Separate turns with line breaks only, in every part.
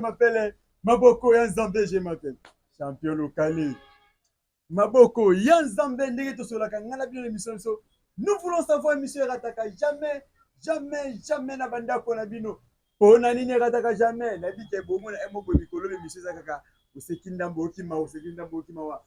M'appelle Maboko ya Nzambe, je m'appelle champion lokale. Maboko ya Nzambe, ndenge tosolaka ngai na bino na émission biso. Nous voulons savoir, émission erataka jamais, jamais, jamais na bandako na bino. Mpona nini erataka jamais? Nayebi ke bomona emo boye mikolo émission eza kaka oseki ndambo okima, oseki ndambo okima wa.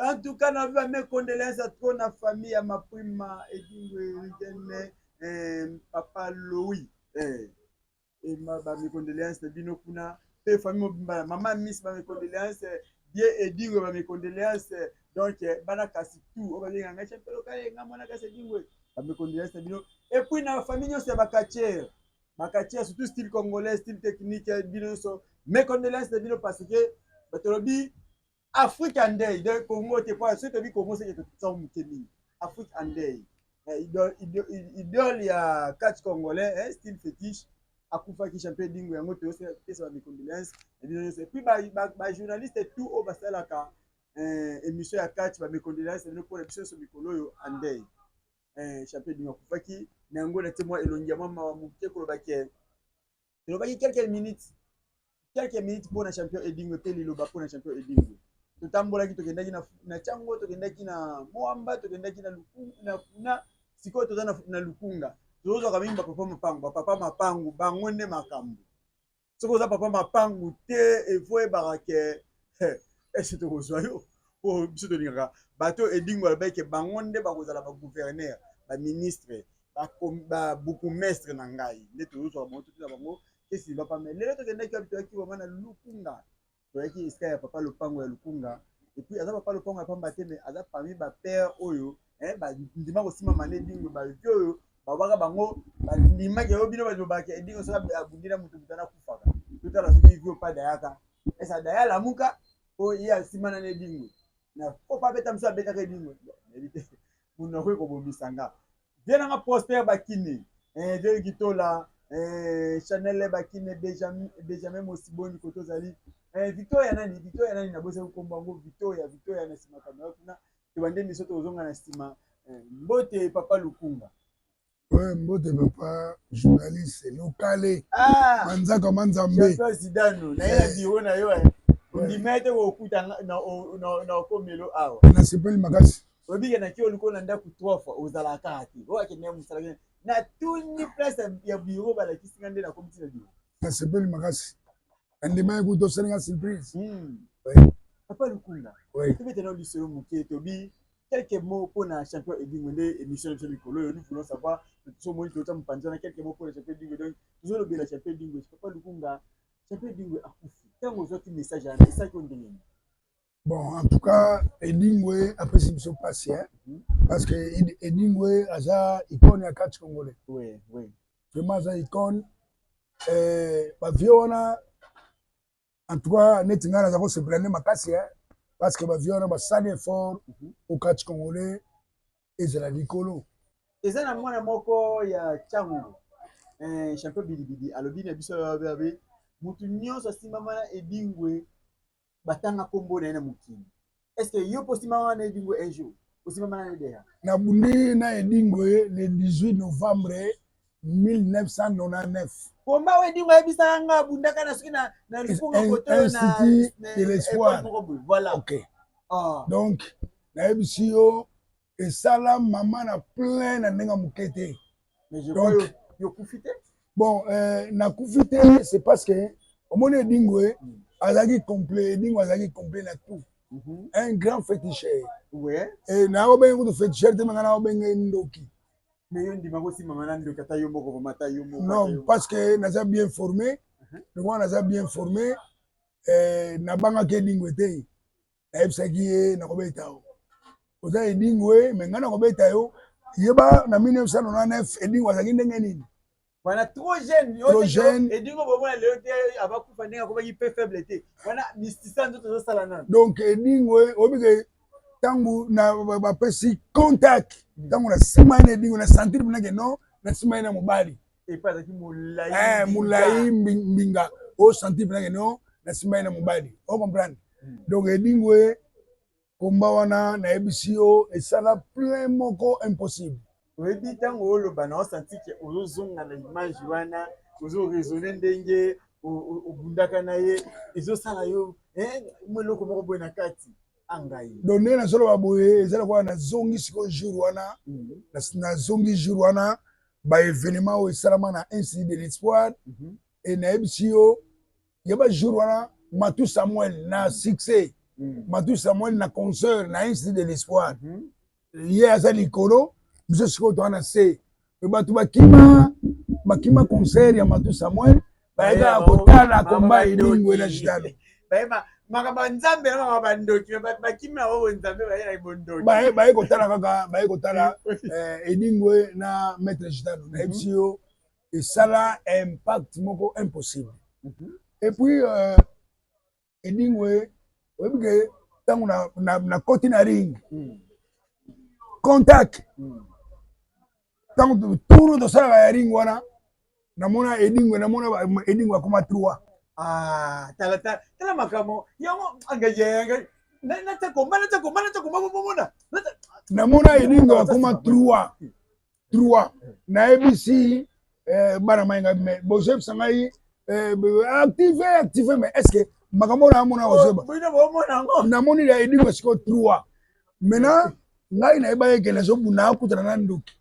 En tout cas, na mes condoléances à trop na famille ya Maprima Edingwe Rigene, papa Louis. Ba mes condoléances na bino kuna pe famille mobimba, mama Miss, ba mes condoléances bien Edingwe, ba mes condoléances. Donc bana kasi tout oyo babengaka ngai champion lokale, nga mwana kasi Edingwe, ba mes condoléances na bino. Et puis na famille nyonso ya bacatcheurs, bacatcheurs surtout style congolais, style technique, bino nyonso mes condoléances na bino, parce que batolobi Afrique en deuil. Donc Congo te, po soki tobi Congo seke totisango moke mingi. Afrique en deuil, idole ya catch congolais, style fétiche, akufaki, champion Edingwe. Yango topesa ba mes condoléances na bino nyonso. Et puis bajournaliste tout oyo basalaka émission ya catch, ba mes condoléances na bino, mpona biso nyonso mikolo oyo en deuil. Champion Edingwe akufaki na yango. Natie mwa elongi ya mwa mawa moke, kolobaki tolobaki quelques minutes, quelques minutes mpona champion Edingwe mpe liloba mpona champion Edingwe. Totambolaki, tokendaki na Tiango, tokendaki na Moamba, tokendaki na Lukunga, na kuna. Sikoyo toza na Lukunga. Tozozwaka mingi bapapa mapangu, bapapa mapangu bango nde makambo. Soki oza papa mapangu te, efo oyebaka ke ese tokozwa yo, po biso tolingaka bato. Edingwe alobaki ke bango nde bakozala bagouverneur, baministre, babourgmestre na ngai. Nde tozozwaka bango, totuna bango kesi papa. Mais lelo tokendaki wapi? Toyaki vraiment na Lukunga, toyaki esika ya papa lopango ya Lukunga. Et puis aza papa lopango ya pamba te, mais aza parmi bapère oyo bandima kosimama na Edingwe, bavieux oyo babwaka bango, bandimaki oyo bino balobaka Edingwe soki abundi na moto, moto anakufaka. Totala soki vieux pa dayaka esa daya lamuka po ye asimana na Edingwe na kopa abeta mosu, abetaka Edingwe. Nayebi te, monoko ekobomisa nga. Vieux nanga Prosper Bakine, vieux Kitola, Chanel Bakine, Benjamin Mosiboni, koto ozali, Victoria nani, Victoria nani, nabosaki nkombo yango, Victoria, Victoria na nsima kamera kuna. Tobande miso, tozonga na nsima. Mbote papa Lukunga.
Ouais, mbote papa journaliste lokale. Ah! Manzaka manzambe.
Champion Zidane, na ye na bureau na yo, ondima ete kokuta na okomelo awa.
Nasepeli makasi.
Obike naki oluko na ndako trois fois, ozalaka kaka te. Oyo akende mosala, natuni place ya bureau, balakisi nga nde nakomi ntina bureau.
Nasepeli makasi, nandimaki kuta osalinga surprise.
Papa Lukunga, tobetana lisolo moke, tobi quelques mots mpona champion Edingwe. Nde émission na biso likolo oyo, nous voulons savoir. Tozomoni tota mopanzi wana, quelques mots mpona champion Edingwe. Donc tozolobela champion Edingwe. Papa Lukunga, champion Edingwe akufi. Ntango ozwaki message wana, esalaki yo ndenge nini?
Bon, en tout cas Edingwe apesi biso mpasi, parce que Edingwe aza icône ya catch congolais. Vraiment aza icône. Bavieux wana, en tout cas neti ngai naza kosepela nde makasi, parce que bavieux wana basali effort au catch congolais ezala likolo.
Eza na mwana moko ya Tiango, champion Bilibili, alobi na biso abe mutu nyonso asimbama na Edingwe, batanga nkombo na ye na mokili. Est ce que yo mpo osimbama na Edingwe un jour, osimbama na ye deja?
Nabundi na Edingwe le 18 novembre 1999.
Komba oyo Edingwe ayebisaka nga abundaka na soki na Lukunga koto.
Institut de l'Espoir.
Voilà.
Ok. Ah. Donc nayebisi yo, esala mama na plein na ndenge ya moke te.
Donc yokufi te?
Bon, nakufi te, c'est parce que omoni Edingwe azalaki complet. Edingwe azalaki complet na tout, un grand féticheur. Et naobenge kutu féticheur te, menga naobenge ndoki.
Mais yo ndima kosimama na ndoki, ata yo moko vraiment, ata yo moko?
Non, parce que naza bien formé. Lokola naza bien formé, nabangaki Edingwe te. Nayebisaki ye: nakobeta yo, oza Edingwe, mais ngai nakobeta yo. Yeba na 1999 Edingwe azalaki ndenge nini.
Wana trop jeune.
Trop jeune.
Edingwe bomona lelo te, abakufa ndenge akomaki pe faible te. Wana misisa nzoto ezosala nano.
Donc Edingwe, oyebi ke ntango na bapesi contact, ntango na nsima ye na Edingwe, na sentir mpena ke non, na nsima ye na mobali.
Epe azalaki molai.
Molai mbinga, osentir mpena ke non, na nsima ye na mobali, ocomprendre. Donc Edingwe, komba wana nayebisi yo, esala plein moko impossible.
Oyebi, ntango oloba na osanti ke ozozonga na image wana, ozoraisonne ndenge. Obundaka na ye, ezosala yo mwa eloko moko boye na kati angai.
Donc ndenge nazoloba boye, eza lokola nazongi sikoyo jour wana. Nazongi jour wana, baévénement oyo esalama na Institut de l'Espoir. E nayebisi yo, yeba, jour wana Matu Samuel na succès, Matu Samuel na concert na Institut de l'Espoir, ye aza likolo, biso sikoyo toza na se. Me bato bakima, bakima concert ya Matu Samuel, bayekaka kotala komba Edingwe na Gitano.
Makambo ya Nzambe na makambo bandoki, bato bakimi na oyo Nzambe, baye bondoki.
Baye kotala kaka, baye kotala Edingwe na maître Gitano. Nayebisi yo, esala impact moko impossible. Et puis Edingwe, oyebi ke ntango nakoti na ring, contact, ntango tour tosalaka ya ring wana, namona Edingwe, namona Edingwe akoma 3.
Ah, tala, tala makambo yango angaye nata komba, nata komba, nata komba, bomona.
Namona Edingwe akoma 3 3. Nayebisi bana mai ngai, mais bozoyebisa ngai active, active, mais est ce que makambo oyo naamona kozoyeba? Namoni ya Edingwe sikoyo 3. Maintenant ngai nayeba eke nazobunda, akutana na ndoki.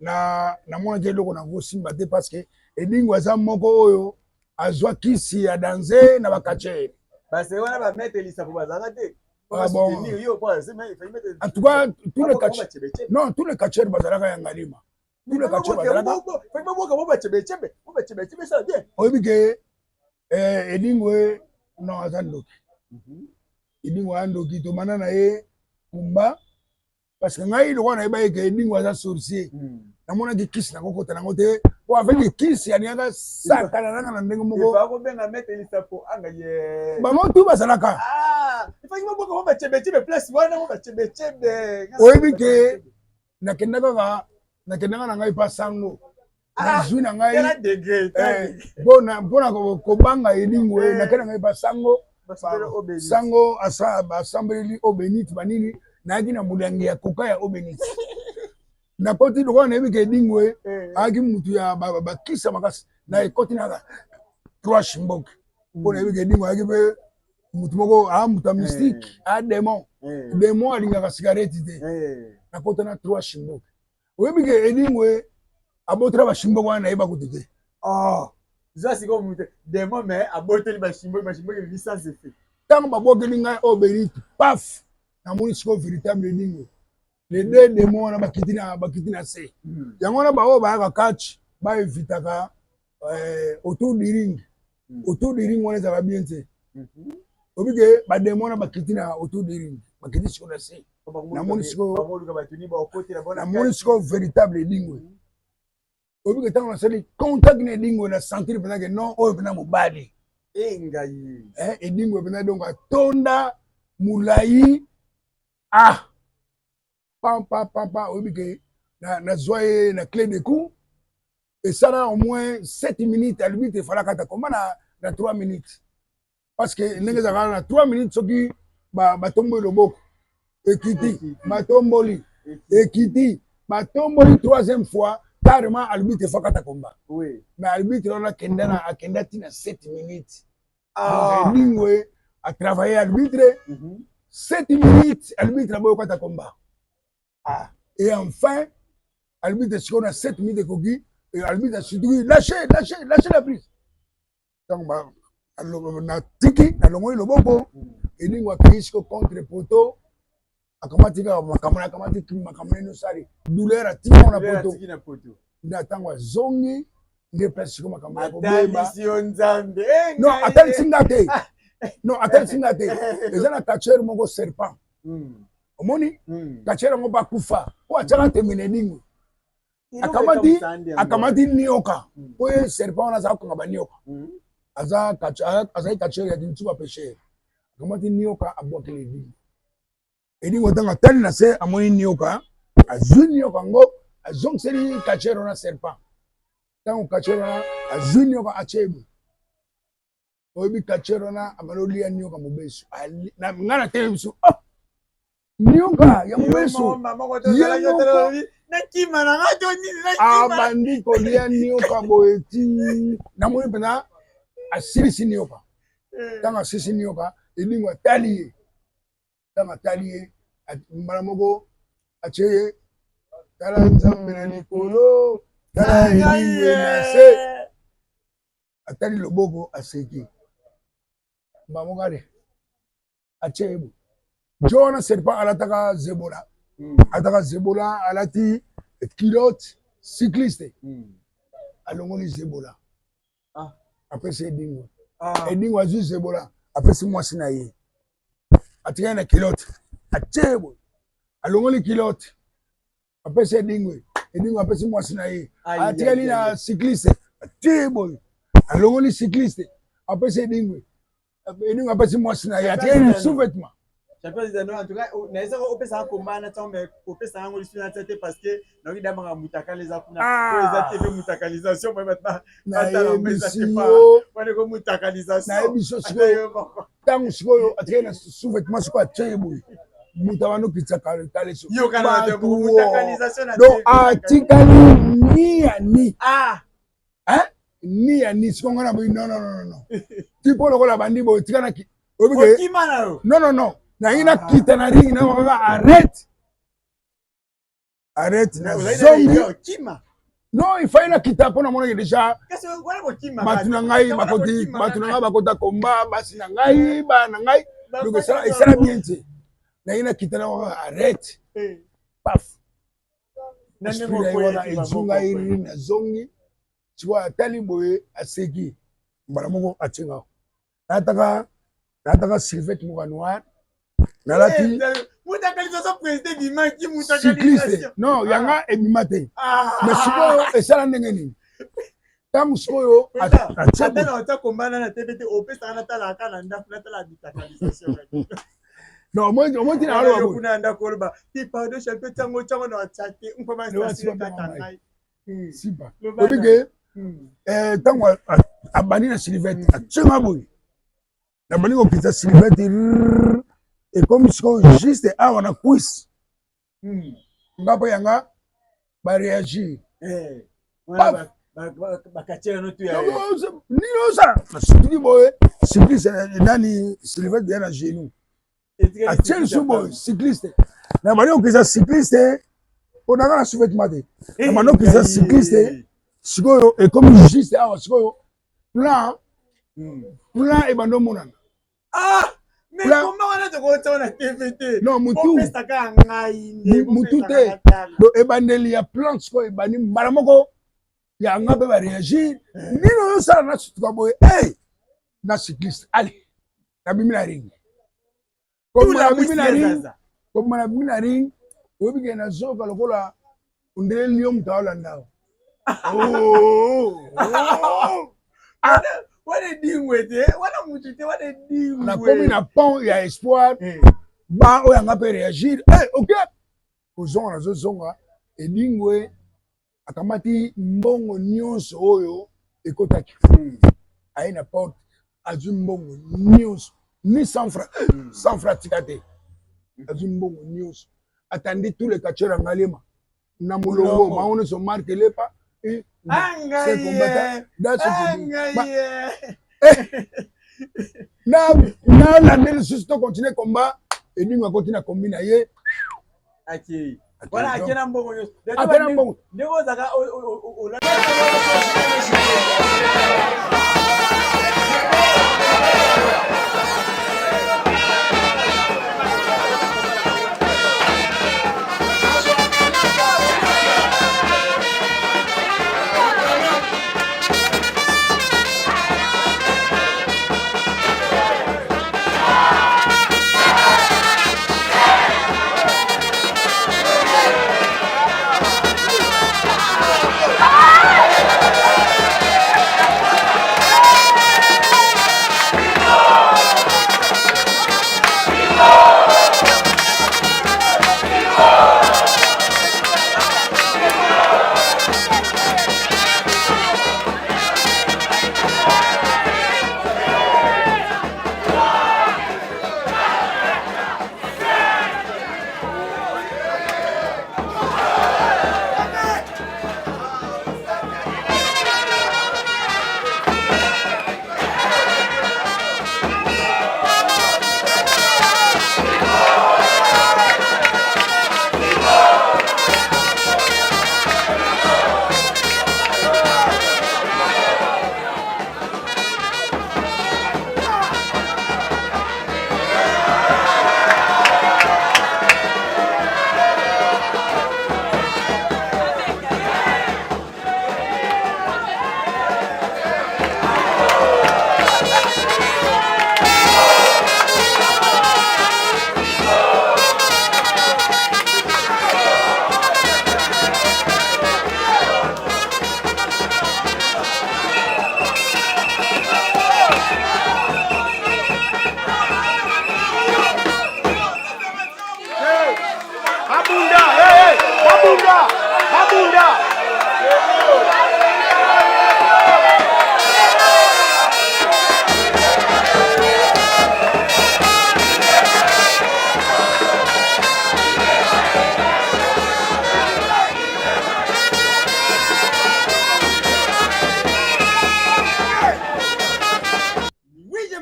Na namonaki eloko nakosimba te, parce que Edingwe aza moko oyo azwa kisi ya danger na bacatcheurs.
Parce wana bamaître lisapo bazalaka te.
Ah bon. En tout cas, tous les catcheurs, non, tous les catcheurs bazalaka ya Ngalima, tous les catcheurs bazalaka. Oyebi ke Edingwe, non, aza ndoki. Edingwe aza ndoki. Tomanda na ye kumba, parce que ngai lokola nayeba ye ke Edingwe aza sorcier, namonaki kisi nakokota nango te, po avec kisi alingaka sakana nanga na ndenge moko.
Kobenga maître lisapo anga ye.
Bango tu bazalaka.
Bachebechebe place wana, bachebechebe.
Oyebi ke nakenda kaka, nakendaka na ngai pa sango, nazwi na ngai mpona kobanga Edingwe. Nakenda ngai pa sango, sango asambeleli eau bénite banini, nayaki na molangi ya koka ya eau bénite. Nakoti, lokola nayebi ke Edingwe ayaki mutu ya bakisa makasi, na ekoti na trois shimboke, mpo nayebi ke Edingwe ayaki mpe mutu moko aa mutu ya mystique, a démon, démon alingaka cigarette te. Nakota na trois shimboke. Oyebi ke Edingwe abotela bashimboke wana, nayeba kutu te.
Za sikoyo mutu démon, mais aboteli bashimboke, bashimboke ebi sans effet.
Ntango babwakeli ngai eau bénite, paf, namoni sikoyo véritable Edingwe. Les deux démons wana bakiti na se. Yango wana baoyo bayaka catch baevitaka autour du ring. Autour du ring wana ezalaka bien te. Oyebi ke badémons wana bakiti na autour du ring, bakiti sikoyo na se. Namoni sikoyo, namoni sikoyo véritable Edingwe. Oyebi ke ntango nasali contact na Edingwe, na sentir mpenza ke non, oyo mpenza mobali.
Engai.
Edingwe mpenza, donc atonda molai, ah, pam pam pam pam. Oyebi ke nazwa ye na clé de cou, esala au moins 7 minutes. Alobi te efalaka ata koma na 3 minutes, parce que ndenge ezalaka na 3 minutes, soki batomboli loboko, ekiti, batomboli, ekiti, batomboli troisième fois, carrément alobi te fakata komba. Mais arbitre wana akenda na akenda ntina 7 minutes. Donc Edingwe atravaille arbitre 7 minutes, arbitre aboyokata komba. Et enfin arbitre sikoyo na 7 minutes ekoki, arbitre asituki: "Lâche, lâche, lâche la prise." Ntango natiki, nalongoli loboko, Edingwe akei sikoyo contre poteau, akamati kaka makambo, akamati makambo nini osali, douleur, atiki ngo na poteau. Nde ntango azongi, nde place sikoyo makambo ya
kobeba.
Non, atalisi nga te, non, atalisi nga te. Eza na catcheur moko serpent. Omoni catcheur yango bakufa po atiaka tembe na Edingwe, akamati, akamati nioka, po ye serpent wana aza kokanga banioka, azali catcheur ya Kinsuka pêcheur. Akamati nioka, abwakeli Edingwe. Edingwe ntango atali na se, amoni nioka, azwi nioka yango, azongiseli catcheur wana serpent. Ntango catcheur wana azwi nioka, atie ye, oyebi, catcheur wana abandi olia nioka mobesu. Ngai na tele biso, oh, nioka ya mobesu, abandi kolia nioka boye ti namoni mpenza. Asilisi nioka. Ntango asilisi nioka, Edingwe atali ye. Ntango atali ye, mbala moko atie ye, tala Nzambe na likolo, tala Edingwe na se. Atali loboko, aseki. Mbala moko ale atie ye boye. Jo wana serpent alataka zebola, alataka zebola, alati culotte cycliste, alongoli zebola, apesi Edingwe. Edingwe azwi zebola, apesi mwasi na ye, atikali na culotte, atie boye, alongoli culotte, apesi Edingwe. Edingwe apesi mwasi na ye, atikali na cycliste, atie boye, alongoli cycliste, apesi Edingwe. Edingwe apesi mwasi na ye, atikali na sous-vêtement.
Champion Zidane, en tout cas, naezaka opesaka komba na ntango, mais kopesa yango lisusu na tia te, parce que nayoki damaka mutakala eza kuna. Oyo eza TV mutakalisation, boye bato batala yango, eza te pa wana eko mutakalisation.
Nayebi so sikoyo, ntango sikoyo atikali na sous-vêtement, sikoyo atie ye boye, moto abandi okitisa kaleso, donc atikali ni ya ni ni ya ni. Sikoyo ngai na boyi, non, non, non, non, ti mpo lokola bandi boye, tika na non, non, non, nayi nakita na ring na kaka arrête, arrête, nazongi. Non, il fallait nakita mpo namonaki déjà bato na ngai bakoti, bato na ngai bakota komba, basi na ngai, bana na ngai, donc esala bien te. Nayi nakita na kaka arrête, paf, esprit na ye wana ezwi ngai ri, nazongi. Sikoyo atali boye, aseki, mbala moko atie nga. Nalataka survêt moko ya noir, nalati cycliste. Non, yanga ebima te, mais sikoyo esala ndenge nini? Ntango sikoyo
atie kombana na TV te, opesaka natalaka na ndako, natala mutakalisation.
Non, omoi tina aloba
kuna ya ndako, oloba te, pardon champion, tiango tiango na atya te
nkoma ngai sipa oyebi ke ntango abandi na survêt, atienga boye, nabandi kokita survêt, ekomi sikoyo juste awa na cuisse nga mpo yanga baréagir. Nini osala? Nasutuki boye, cycliste nani, survêt ya na genou, atie lisusu boye cycliste, na bandi kokisa cycliste mpo nanga na sous-vêtement te. Na bandi kokisa cycliste, sikoyo ekomi juste awa, sikoyo plan ebandi omonana. Non, mutu mutu te, donc ebandeli ya plan sikoyo ebandi, mbala moko yanga mpe baréagir, nini oyosala? Nasutuka boye na cycliste, ale nabimi na ring. Kobima na ring, kobima nabimi na ring, oyebi ke nazoka lokola ondele lion, moto aolanda.
Wana Edingwe te, wana mutu te, wana Edingwe.
Nakomi na pont ya Espoir, ba oyo yanga mpe réagir, ok, kozonga, nazozonga, Edingwe akamati mbongo nyonso oyo ekotaki, aye na porte, azwi mbongo nyonso, ni 100 franc, 100 franc tika te, azwi mbongo nyonso, atandi tous les catcheurs ya Ngaliema na molongo, bango nyonso, Mark Lepa,
eh,
nalande lisusu, to continue combat, Edingwe akoti na kombi na ye.
Wana ake na mbongo nyonso.
Ake na mbongo.
Ndenge ozalaka.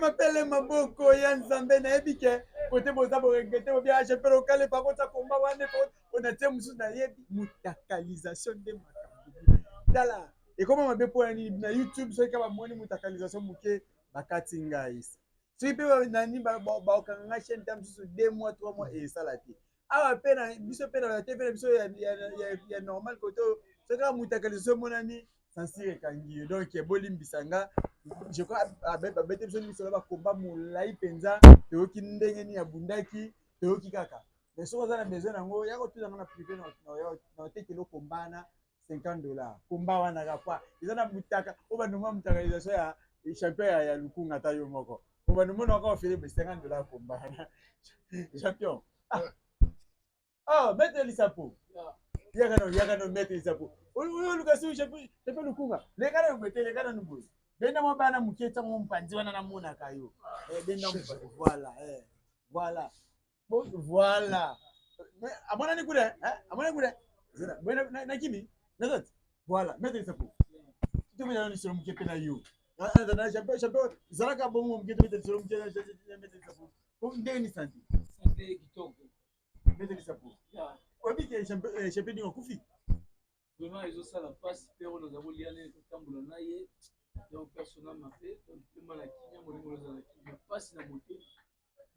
M'appelle maboko ya Nzambe. Nayebi ke kote boza boregretter bobia champion lokale pakota komba wana mpona tie mosusu. Nayebi mutakalisation nde makambo. Tala, ekoma mabe mpona nini? Na YouTube, soki kaka bamoni mutakalisation moke, bakati ngai. Soki mpe nani, bakokanga ngai chaîne ta mosusu 2 mois, 3 mois, esala te. Awa mpe na biso mpe na TV na biso ya normal, kote oyo, soki kaka mutakalisation emonani, censure ekangi yo. Donc bolimbisa nga. Je crois babete biso lisolo, bakomba molai mpenza. Toyoki ndenge nini abundaki, toyoki kaka. Mais soki oza na besoin yango, ya kotuna nga na privé, na otekeli okomba wana 50 $. Komba wana kaka eza na mutaka oyo bandoma mutakalisation ya champion ya Lukunga. Ata yo moko po bandomona kaka ofele 50 $. Komba wana, champion. Ah, oh, maître Lisapo, yaka no, yaka no, maître Lisapo. Oyo oluka si champion Lukunga, leka nanu boye te, leka nanu boye. Benda mwa bana moke, ntango mopanzi wana namonaka yo. Benda mopanzi, voilà, voilà. Bon, voilà. Amonani kuna, amonani kuna. Boye nakimi nazati. Voilà, maître Lisapo, tobeta nano lisolo moke mpe na yo. Champion, champion, zalaka bongo moke. Tobeta lisolo moke na maître Lisapo. Ndenge ni santé?
Santé kitoko.
Maître Lisapo, oyebi ke champion ndenge akufi?
Vraiment, ezosala mpasi mpe oyo naza kolia nene, kotambola na ye. Donc personnel mabe, donc pema na kimia, molimo ozala na kimia, mpasi na motema.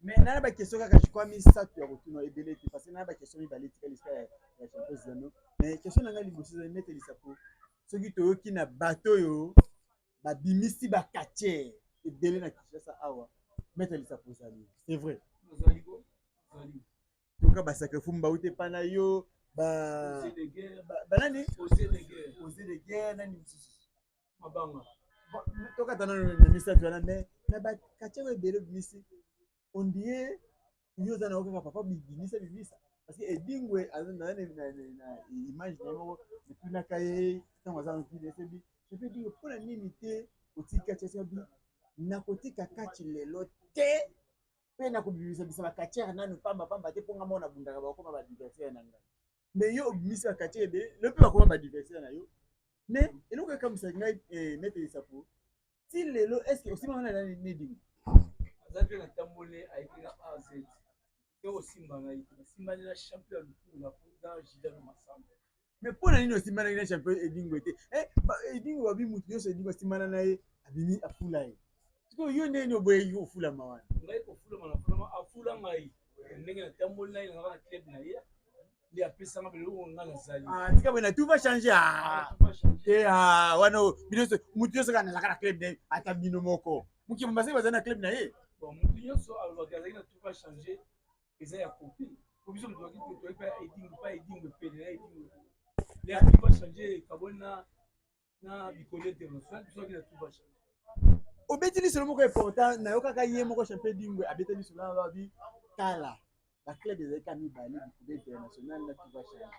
Mais nana baquestion kaka, je crois misato ya kotuna, ebele te, parce que nana baquestion mibale etikali esika ya champion Zidano. Mais question na ngai liboso ezali, maître Lisapo, soki toyoki na bato oyo babimisi bacatcheurs ebele na Kinshasa awa, maître Lisapo ozali, c'est vrai?
Nazali ko, nazali.
Toka basacre mbau te epa na yo ba
Osé de guerre.
Banani?
Osé de guerre.
Osé de guerre, nani mosusu?
Mabanga.
Tokata nano na misato wana. Mais na bacatcheurs oyo ebele obimisi, ondie yo oza na kaka papa bimisa bimisa, parce que Edingwe aza na image na ye moko. Etunaka ye ntango aza na esebi epe Edingwe, mpona nini te otika tia bi? Nakotika kati lelo te, mpe nakobimisa bacatcheurs nanu pamba pamba te, mpo nga moko nabundaka, bakokoma baadversaire na ngai. Mais yo obimisi bacatcheurs ebele, lelo mpe bakoma baadversaire na yo. Mais eloko ekambwisaki ngai, maître Lisapo, ti lelo, est ce que osimaka na Edingwe?
Aza mpe na tambole, ayebi na A Z te. Osimba ngai te, nasimbani na champion ya Lukunga mpo na Gidano Masamba.
Mais mpo na nini osimbanaki na champion Edingwe te? Edingwe babi mutu nyonso Edingwe asimbana na ye, abimi, afula ye. Sikoyo yo ndenge oboyeki kofulama wana?
Ngai kofulama na fulama, afula ngai ndenge natamboli na ye, nazaka na club na ye, nde apesanga biloko nga nazali.
Tika boye, na tout va changer te wana. Bino nyonso, mutu nyonso kaka nazalaka na club na ye, ata bino moko mokili basaki bazali na club na ye.
Bon, mutu nyonso alobaki azalaki na tout va changer, eza ya copie, po biso moto toyaki pa Edingwe, pa Edingwe pene na Edingwe nde tout va changer ekaboli na bikoli international. Biso aki na tout va changer.
Obeti lisolo moko important. Nayokaka ye moko champion Edingwe abeti lisolo wana, babi kala baclub ezalaki ka mibale, bikoli international na tout va changer.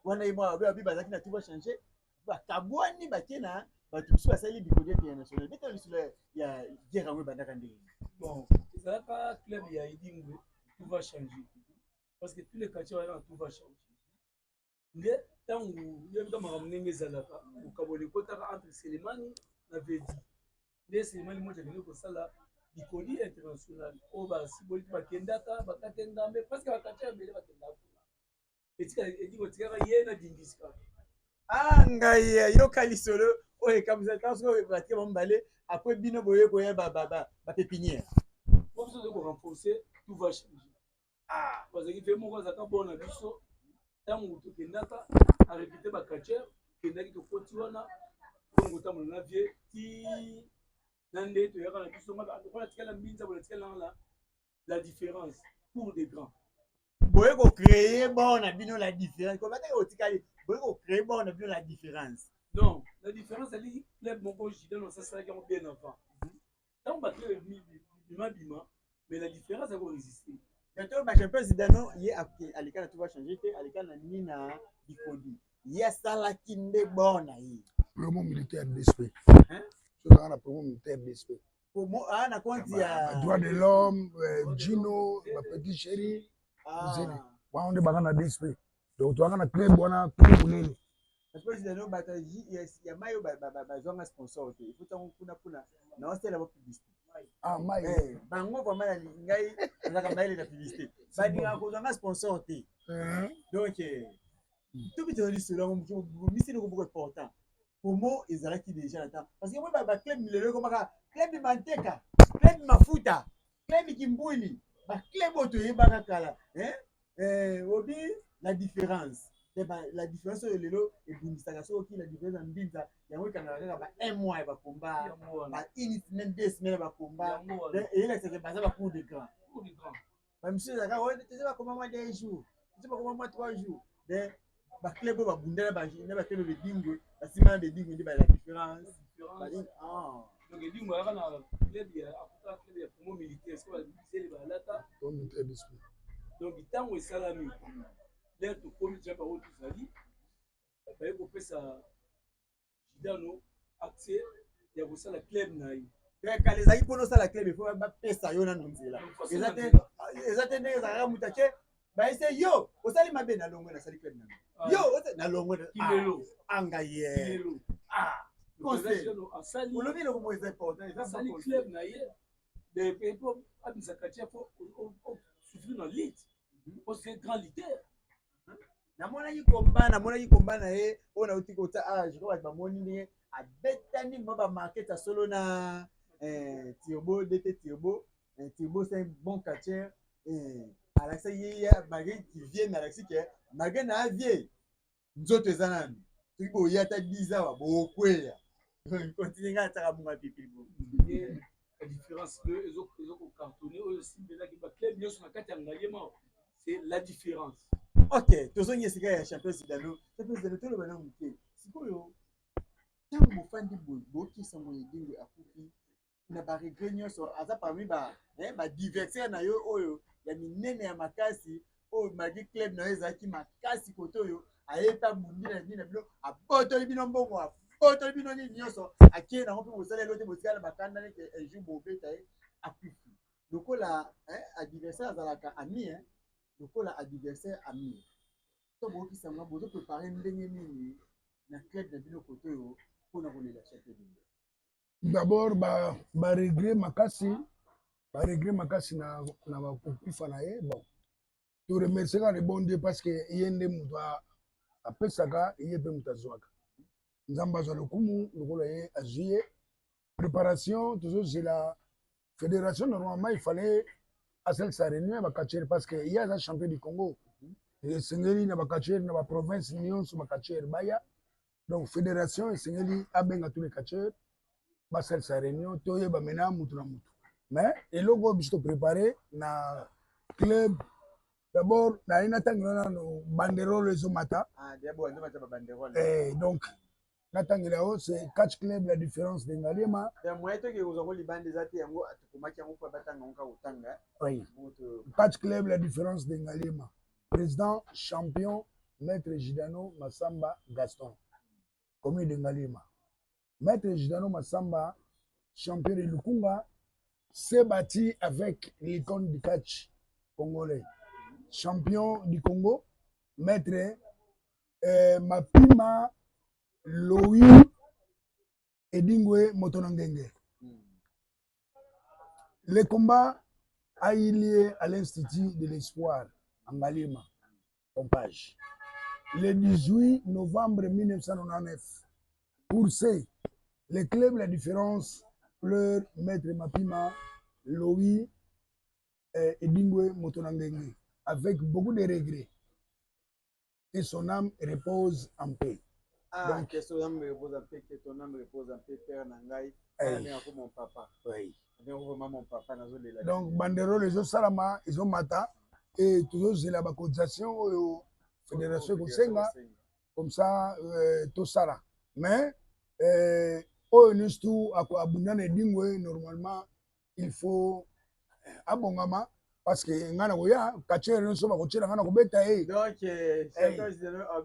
Wana ye moko abi bazalaki na tout va changer, bakabwani, bake na bato mosusu, basali bikoli international. Beta lisolo ya guerre yango, ebandaka ndenge?
Bon, ezalaka club ya Edingwe, tout va changer, parce que tous les quartiers wana, tout va changer. Nde ntango yebika makambo ndenge ezalaka, mokaboli ekotaka entre Selemani na Vedi. Nde Selemani moto akende kosala likoli international oyo basiboli te, bakendaka bakate ngambe, parce que bacatcheurs ebele bakendaka kuna. Etika Edingwe, etikaka ye na Dingiska.
Ah, ngai yoka lisolo oyo ekamwisa. Ntango soki batika bango mibale, après bino boye koya bapépinière?
Po biso toza korenforcer tout va changer. Bazalaki mpe moko azalaka bona biso. Ntango tokendaka arecruter bacatcheurs, tokendaki, tokoti wana, donc kotambola na vieux ti na nde toyaka na biso. Lokola tikala mbinza bola, tikala nanga la différence pour des grands.
Boye kocréer bord na bino la différence, kobataki otikali, boye kocréer bord na bino la différence?
Non, la différence ezali club moko Gidan osasalaki yango bien avant. Ntango baclub bima bima, mais la différence akorésister.
To bachampion Zidano, ye aleka na tout va changer te, aleka na nini, na bikodi. Ye asalaki nde bord na ye.
Promo militaire d'esprit, sozalaka na promo militaire d'esprit.
Na compte ya
droit de l'homme, Gino, bapetit chéri wana nde baka na d'esprit. Donc toyaka na club wana to monene.
Président, bato ya mai oyo bazwanga sponsor te, il faut ntango kuna mpona naosala ba publicité.
Ah, mai.
Eh, bango vraiment na ngai nazalaka mayele na publicité, balingaka kozwa nga sponsor te. Donc tobi tozali lisolo yango misili moko important. Promo ezalaki déjà na temps, parce que moi baclub lelo ekomaka club manteka, club mafuta, club kimbwili, baclub oyo toyebaka kala. Obi la différence, la différence oyo lelo ebundisaka, soki la différence ya mbinza yango ekangaka kaka ba un mois ya bakomba, ba une semaine, 2 semaines ya bakomba, eyelakisaka baza bacour de grand. Bamisusu ezalaka toza bakoma mwa 2 jours, toza bakoma mwa 3 jours. De baclub oyo babunda na baclub bedingwe, basima na bedingwe nde bala différence.
Donc Edingwe ayaka na club ya, akuta club ya Promo Militaire, soki babiseli balata. Donc ntango esalami lere, tokomi deja bango, tozali baye kopesa Gidano accès ya kosala club na ye.
Kala ezalaki mpona osala club, il faut bapesa yo nano nzela. Eza te ndenge ezalaka, moto ake bayese yo osali mabe, nalongwe, nasali club na yo, nalongwe anga ye. Olobi eloko moko eza important.
Asali club na ye po abimisa quartier, po souffrir na lutte, po c'est grand leader.
Namonaki komba na ye oyo nauti kota age ko, bato bamoni ndenge abetani mwa bamarket ya solo na Turbo DT. Turbo, Turbo, c'est un bon catcheur. Alakisaki ye malgré qu'il vieux, mais alakisi ke malgré na vieux, nzoto eza nanu. Soki boye ata 10 awa, bokweya. Continue, ngai atiaka bongo pipi.
La différence ezokocartonne oyo esimbelaki baclub nyonso na kati ya Ngaliema, c'est la différence.
Ok, tozongi esika ya champion Zidano. Champion Zidano, toloba na moke sikoyo. Ntango bofandi boye, bookisa ngo Edingwe akufi na baregret nyonso, aza parmi baadversaire na yo oyo ya minene ya makasi, oyo malgré club na yo ezalaki makasi, kote oyo aye mpe abundi na nini na bino, abotoli bino mbongo, abotoli bino nini nyonso, akie nango mpe bosala elo te, botikala na bakanda nete un jour bobeta ye. Akufi lokola adversaire azalaka ami, lokola adversaire ami to boyokisa ngo, bozoprépare ndenge nini na club na bino kote oyo mpona kolela champion?
D'abord baregret makasi, baregret makasi na bakokufa na ye. Bon, toremercie kaka le bon Dieu, parce que ye nde moto apesaka, ye mpe moto azwaka. Nzambe azwa lokumu lokola ye azwi ye. Préparation, tozozela fédération. Normalement il fallait asalisa réunion ya bacatcheurs, parce que ye aza champion du Congo. Esengeli na bacatcheurs na baprovince nyonso, bacatcheurs baya. Donc fédération esengeli abenga tous les catcheurs, basalisa réunion, toyeba mena mutu na mutu. Mais eloko oyo biso toprépare na club, d'abord naye natangela nano banderole ezomata. Donc natangela yango, c'est Catch Club La Différence de Ngaliema. Oui, Catch Club La Différence de Ngaliema, président champion maître Gidano Masamba Gaston, commune de Ngaliema. Maître Gidano Masamba, champion de Lukunga, s'est battu avec l'icône du catch congolais, champion du Congo, maître Mapima Loui Edingwe Motonangenge. Le combat a eu lieu à l'Institut de l'Espoir en Ngaliema, Pompage, le 18 novembre 1999. Pour ce, le club La Différence pleure Maître Mapima Loui Edingwe Motonangenge avec beaucoup de regrets. Que son âme repose en paix.
Ah, donc, que son âme repose en paix, que ton âme repose en paix, père na ngai.
Hey.
Mon papa.
Oui.
Vraiment mon papa nazolela.
Donc banderole ezosalama, ezomata e tozozela bacotisation oyo fédération ekosenga, comme ça tosala. Mais oyo nyonso tu abunda na Edingwe, normalement il faut abongama, parce que ngai na koya, catcheur nyonso bakotiela ngai na kobeta ye.
Donc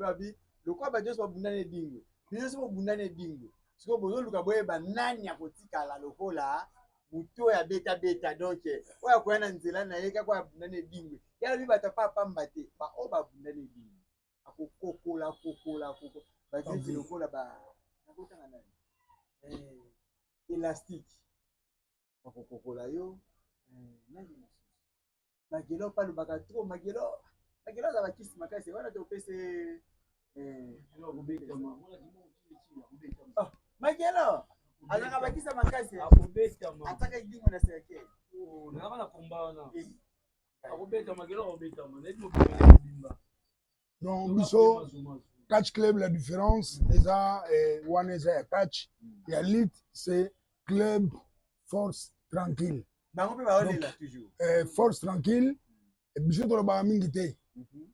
abi lokola bato nyonso babunda na Edingwe, bino nyonso bobunda na Edingwe, sikoyo bozoluka boyeba nani akotikala lokola motu oyo abetabeta. Donc oyo akoya na nzela na ye kaka oyo abunda na Edingwe. Ye alobi bato apa apamba te, baoyo babunda na Edingwe akokokola kokola kokola bazeti lokola ba nakotanga nani, élastique. Bakokokola yo. Nani mosusu? Magelo mpe alobaka trop. Magelo, Magelo aza bakisi makasi wana, topese. Oh, Magelo azalaka bakisa makasi, ataka Edingwe na cercueil.
Nazaka na komba wana, akobeta Magelo, akobetama, nayebi mobimba.
Donc biso Catch Club, la différence eza wana, eza ya catch, ya lutte, c'est Club Force Tranquille.
Bango mpe baolela toujours.
Force Tranquille, biso tolobaka mingi te,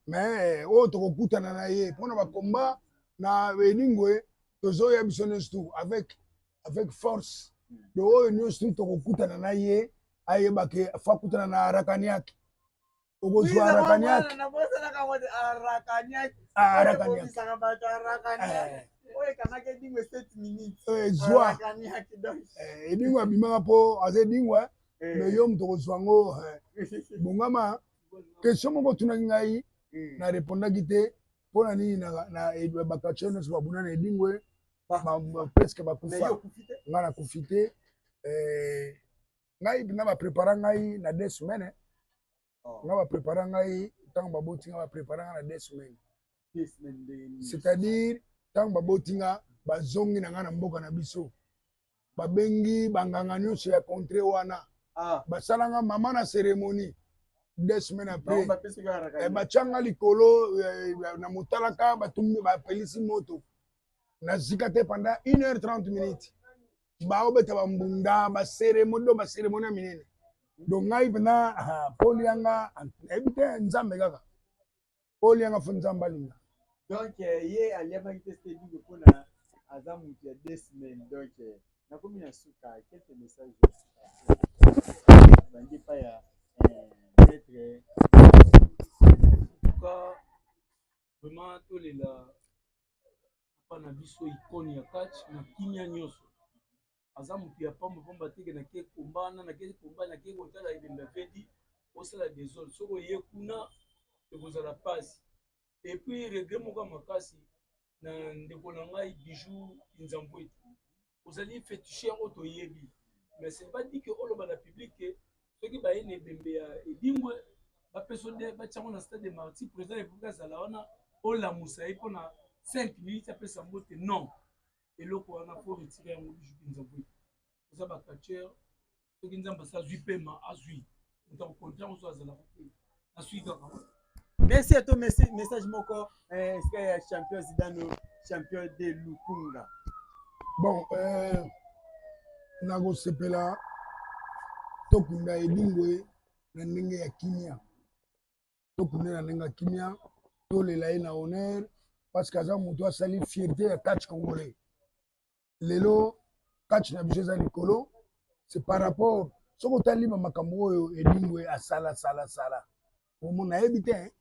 mais oyo tokokutana na ye mpona bakomba na Edingwe, tozoya biso nyonso tu avec force. Donc oyo nyonso tu tokokutana na ye, ayebake fa akutana na Arakaniaki, okozwa Arakaniaki. Arakaniaki.
Oyo ekangaki Edingwe 7 minutes.
Zwa Edingwe, abimaka mpo aza Edingwe, mais yo moto okozwa yango, bongama. Question moko otunaki ngai, na répondaki te mpo na nini na bacatcheurs nyonso babuna na Edingwe presque bakufa, ngai nakufi te. Ngai mpena baprépara ngai na 2 semaines. Ngai baprépara ngai, ntango baboti ngai, baprépara ngai na 2 semaines, c'est-à-dire ntango baboti nga, bazongi na ngai na mboka na biso, babengi banganga nyonso ya contrée wana, basalanga mama na cérémonie. 2 semaines après, batianga likolo na motalaka, batumbi, bapelisi moto, nazika te pendant 1 heure 30 minutes, baobeta bambunda, bacérémonie, do bacérémonie ya minene. Donc ngai mpena polianga, nayebi te, Nzambe kaka polianga, fo Nzambe alinga.
Donc ye aliamaki te ste Edingwe mpona aza motu ya 2 semaines. Donc nakomi na suka, quelques messages bandi epai ya maître.
En tout cas, vraiment tolela papa na biso, icône ya catch, na kimia nyonso. Aza motu ya pamba pamba teke nake kombana, nake komba, nake kotala ebembe avedi, osala désordre. Soki oye kuna, ekozala mpasi. Et puis regret moko ya makasi na ndeko na ngai Bijou Kinzambwetu, ozali féticheur oyo toyebi, mais c'est pas dit que oloba na public ke soki baye na ebembe ya Edingwe, bapesa nde batiango na Stade des Martyrs, président ya République azala wana, olamusa ye mpona 5 minutes, apesa mbote. Non, eloko wana faut retirer yango. Bijou Kinzambwetu, oza bacatcheur, soki Nzambe asi azwi pema, azwi moto akokontra yango, so azalaka te, nasui kaka wana.
Merci à toi, merci. Message moko esika ya champion Zidane, champion de Lukunga.
Bon, nakosepela tokunda Edingwe na ndenge ya kimia, tokunda na ndenge ya kimia, tolela ye na honneur, parce que aza moto asali fierté ya catch congolais. Lelo catch na biso eza likolo, c'est par rapport, soki otali makambo oyo Edingwe asala sala sala, omona, nayebi te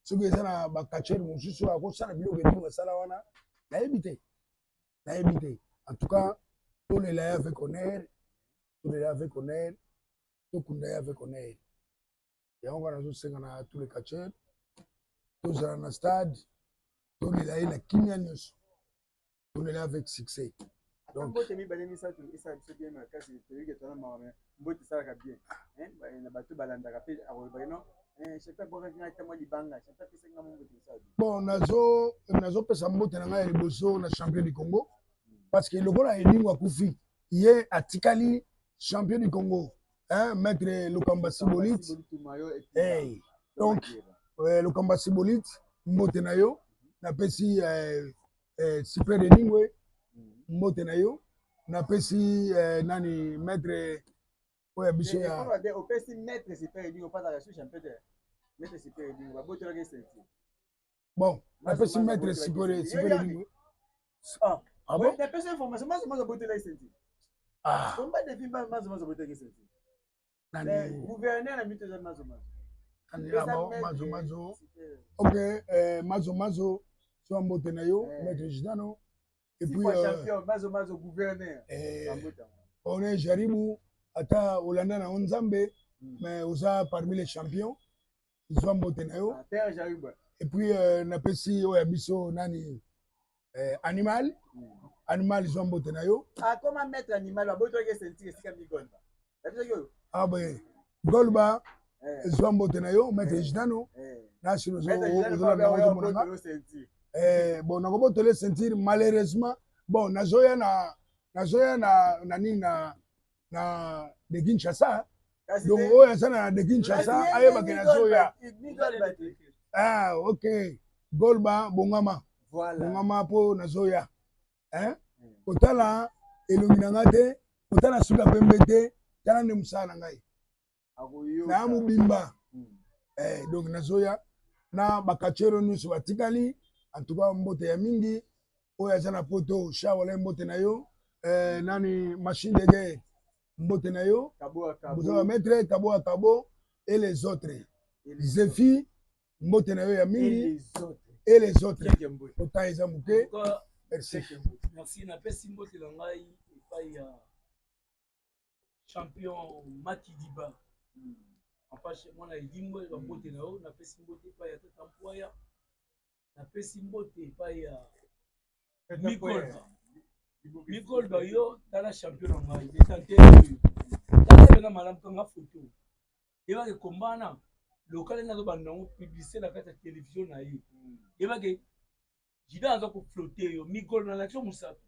soki eza na bacatcheurs mosusu oyo akosala biloko Edingwe asala wana, nayebi te, nayebi te. En tout cas, tolela ye avec honneur, tolela ye avec honneur, tokunda ye avec honneur. Yango kaka nazosenga na tous les catcheurs, tozala na stade, tolela ye na kimia nyonso, tolela avec succès.
Donc mbote mibale misato esala biso bien makasi. Toyoki tona mawa, mbote esalaka bien na bato balandaka mpe. Akolobaki no champion abwakaki ngai ntango libanga, champion apesaki ngai mbote, esala bien.
Bon, nazopesa mbote na ngai ya liboso na champion du Congo, parce que lokola Edingwe akufi, ye atikali champion du Congo, hein, maître Lokamba Sibolit. Hey. Donc Lokamba Sibolit, mbote na yo. Napesi Super Edingwe mbote na yo. Napesi nani, maître oyo ya biso ya
Opesi maître Super Edingwe, opasaka su champion te. Maître Super Edingwe babotolaki ceinture.
Bon, napesi maître Super Edingwe.
Ah bon? Napesi information, Mazo Mazo abotolaki ceinture.
Ah.
Combat de vie, Mazo Mazo abotolaki ceinture.
Nani?
Gouverneur na mito eza Mazo Mazo.
Ah bon, Mazo Mazo, ok, Mazo Mazo, so mbote na yo, maître Gidano.
Et puis champion Mazo Mazo, gouverneur.
On est jaribu, ata olanda na yo Nzambe, mais oza parmi les champions, zwa mbote na yo.
Père Jaribu.
Et puis napesi oyo ya biso nani, Animal, Animal, zwa mbote na yo.
Akoma maître Animal, babotolaki ceinture esika migonda.
Ah boye Golba, ezwa mbote na yo maître Gitano, na sino ozolanda ozomona nga. Bon, nakobotole ceinture malheureusement. Bon, nazoya na nazoya na na nini na de Kinshasa. Donc oyo aza na de Kinshasa ayebake nazoya. Ah ok, Golba bongama. Bongama mpo nazoya. Hein? Kotala elongi na nga te, kotala suka pembe te, tala nde mosala na ngai. Na mobimba. Donc nazoya na bakachero nyonso batikali, en tout cas mbote ya mingi oyo aza na poto Shawala, mbote na yo. Nani machine de guerre, mbote na yo. Boza ba maître Kabo Kabo et les autres. Zefi, mbote na yo ya mingi et les autres. Autant eza moke. Merci.
Merci, napesi mbote na ngai epai ya champion Makidiba. Ampashe mwana Edingwe, bambote na yo. Napesi mbote epai ya Tata Mpwaya, napesi mbote epai ya Mikolba. Mikolba yo, tala champion na ngai detante oyo, tala mpena malamu, kanga photo, yebake kombana lokale nazobanda yango publicité na kati ya télévision na ye. Yebake Jida aza koflotte yo mikolo na nation mosato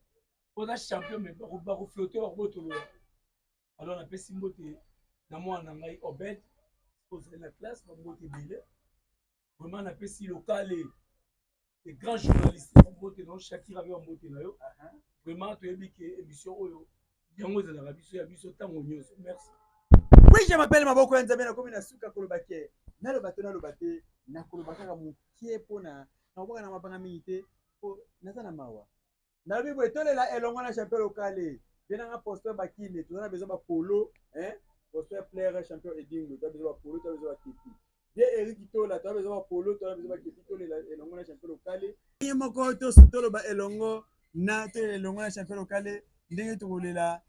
oza champion, mais bakoflotte, bakobotolola. Alors napesi mbote na mwana na ngai Obed, ozali na classe, bambote ebele vraiment. Napesi lokale les grands journalistes bambote na yo, Shakira mpe bambote na yo vraiment. Toyebi ke émission oyo yango ezalaka biso ya biso ntango nyonso. Merci.
Oui, je m'appelle Maboko ya Nzambe. Nakomi na suka koloba ke naloba to naloba te, nakoloba kaka mokie mpona nakoboka na mabanga mingi te, po naza na mawa. Nalobi boye, tolela elongo na champion lokale mpe nanga Prosper Bakine. Toza na besoin bapolo, hein? Prosper Plaire, champion Edingwe, toza besoin bapolo, toza besoin bakepi. Ye Eric Tola, toza besoin bapolo, toza besoin bakepi. Tolela elongo na champion lokale ye moko, toloba elongo na tolela elongo na champion lokale ndenge tokolela.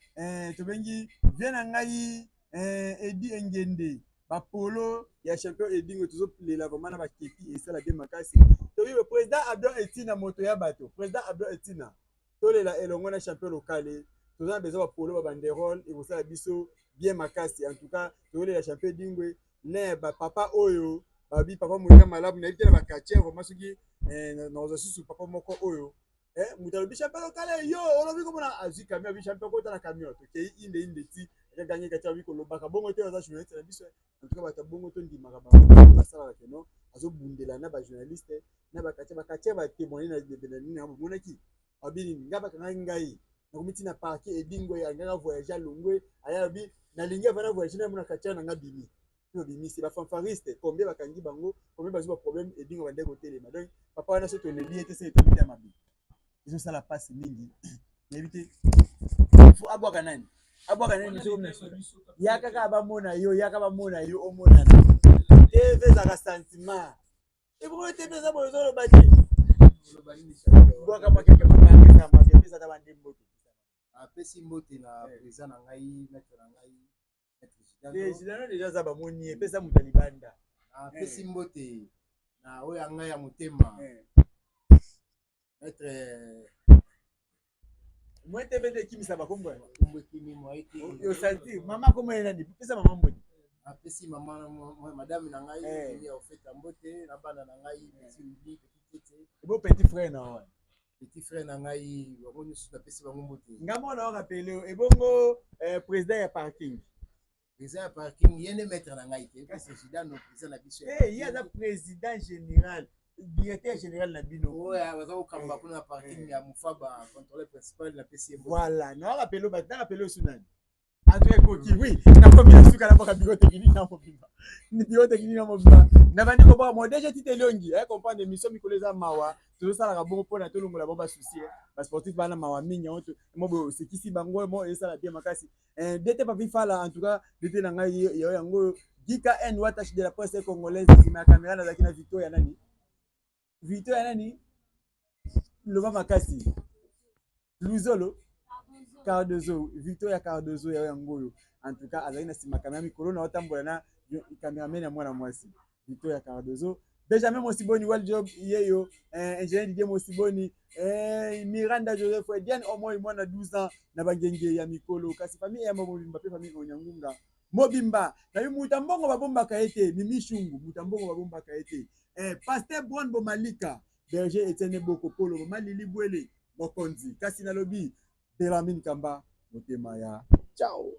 Tobengi vie na ngai Edi Engende, bapolo ya champion Edingwe, tozolela vraiment na bakepi, esala bien makasi. Toyebi président Abdon Etina, moto ya bato, président Abdon Etina, tolela elongo na champion lokale, toza na besoin bapolo, babanderole, ekosala biso bien makasi. En tout cas toyolela champion Edingwe na bapapa oyo babi papa Monika malamu. Nayebi te na baquartier vraiment soki nakozwa susu papa moko oyo moto alobi champion lokale yo olobi komona azwi camion, abi champion kota na camion, tokei inde inde ti akagangi kati, abi kolobaka bongo te, aza journaliste na biso. En tout cas bato bongo tondimaka bango, basalaka keno azobundela na bajournaliste na baquartier, baquartier batémoigne na nini yango bomonaki. Abi nini, ngai bakangaki ngai, nakomi ntina parquet, Edingwe alingaka voyage, alongwe aya, alobi nalingi avana voyage na mona quartier na nga bimi mpe babimisi bafanfariste, combien bakangi bango, combien bazwi baproblème. Edingwe bandeki kotelema. Donc papa wana so toleli ye te, se etobi te mabe, ezosala mpasi mingi. Nayebi te fo abwaka nani, abwaka nani. Soki ya kaka bamona yo, yaka bamona yo, omonana. TV ezalaka sentiment ebongo te, mpe eza boye, ozoloba te, bwaka makeke mabanga, eza mabe, epesa ata bandembo te.
Apesi mbote na président na ngai, maître na ngai,
maître Gidano. Déjà aza bamoni ye, epesa moto ya libanda.
Apesi mbote na oyo ya ngai ya motema, maître.
Mwe te mpe ekimisa bakombo.
Kombo ekimi mwa te.
Osanti mama, kombo ye nani? Pesa mama mbote.
Apesi mama, madame na ngai ya ofeta mbote na bana na ngai, petit Lili, petit Tete.
Ebo petit frère na wana.
Petit frère na ngai, bango nyonso napesi bango mbote.
Nga mona orapele ebongo président ya parking.
Président ya parking, ye nde maître na ngai te, parce Gidano président na biso.
Ye aza président général, directeur général na bino.
Oyo baza kokamba kuna na parking ya Mofaba, contrôleur principal, napesi ye.
Voilà, naorapele bato, narapele osu nani Andre ekoki. Oui, nakomi na suka, naboka bureau technique na mobimba, bureau technique na mobimba, nabandi koboka mo DG Tite Eliongi comprendre émission mikolo eza mawa. Tozosalaka bongo mpona tolongola bango basusi, basportif bana mawa mingi yango mo boye osekisi bango mo, esala bien makasi. DT Papi Fala, en tout cas DT na ngai yo yango oyo, Gika N Watash de la presse congolaise. Nsima ya caméra nazalaki na Victor ya nani, Victor ya nani, loba makasi, Luzolo Cardozo, Victoria Cardozo ya yango oyo. En tout cas azalaki na nsima caméra mikolo na otambola na cameraman ya mwana mwasi Victoria Cardozo. Benjamin Mosiboni, Waljob Yeyo, ingénieur Didier Mosiboni, Miranda Joseph, Diane Omoy, mwana 12 ans, na bangenge ya mikolo. Kasi famille ya mobimba pe famille Onyangunga. Mobimba, na muta mbongo babombaka ye te, Mimi Shungu, muta mbongo babombaka ye te. Pasteur Brown Bomalika, Berger Etienne Boko Polo, Mama Lili Bwele, Mokonzi. Kasi nalobi, Belamine Kamba, motema ya ciao.